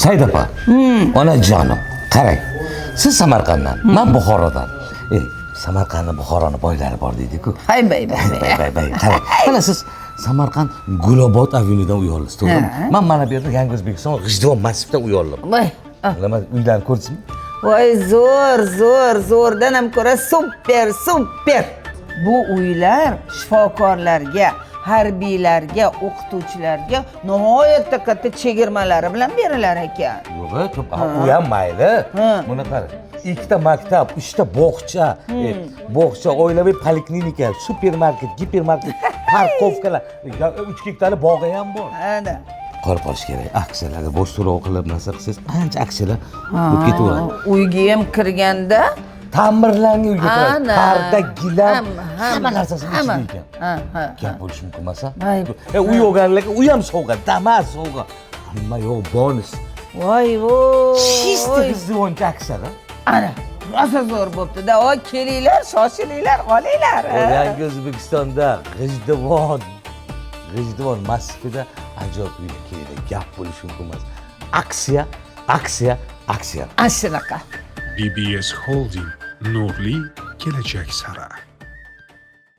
Saida opa, onajonim, qarang, siz Samarqanddan, man Buxorodan. Ey, Samarqandni, Buxoroni boylari bor deydi-ku. Hay, bay bay. Bay bay bay, qarang, mana siz Samarqand Gulobod avenyudan uy oldingiz, to'g'rimi? Man mana bu yerda Yangi O'zbekiston G'ijduvon massivdan uy oldim. Voy. Nima, uylarni ko'rdingizmi? Voy, zo'r, zo'r, zo'rdan ham ko'ra super, super. Bu uylar shifokorlarga, harbiylarga, o'qituvchilarga nihoyatda katta chegirmalari bilan berilar ekan. Yo'q, to'p, u ham mayli. Buni qarang, ikkita maktab, uchta bog'cha, bog'cha, oilaviy poliklinika, supermarket, gipermarket, парковка lar, 3 gektarli bog'i ham bor. Ana. Qolib qolish kerak. Aksiyalarda bo'sh to'lov qilib narsa qilsangiz, ancha aksiyalar bo'lib ketaveradi. Uyga ham kirganda ta'mirlangan uyga kiradi. Ana. Parda, gilam, Hamma, hamma, hamma narsasini hamma. ichida ekan. Ha, ha. Gap bo'lishi mumkin emas, a? Voy. Uy olganlarga uy ham sovg'a, Damas sovg'a. Hamma yo'q bonus. Voy voy. Чисто G'ijduvoncha aksiyada. Ana, rosa zo'r bo'pti-da. Voy, kelinglar, shoshilinglar, olinglar. Yangi O'zbekistonda G'ijduvon massivida ajoyib uylar keladi. Gap bo'lishi mumkin emas. Aksiya, aksiya, aksiya. Ana shunaqa. BBS Holding, nurli kelajak sari.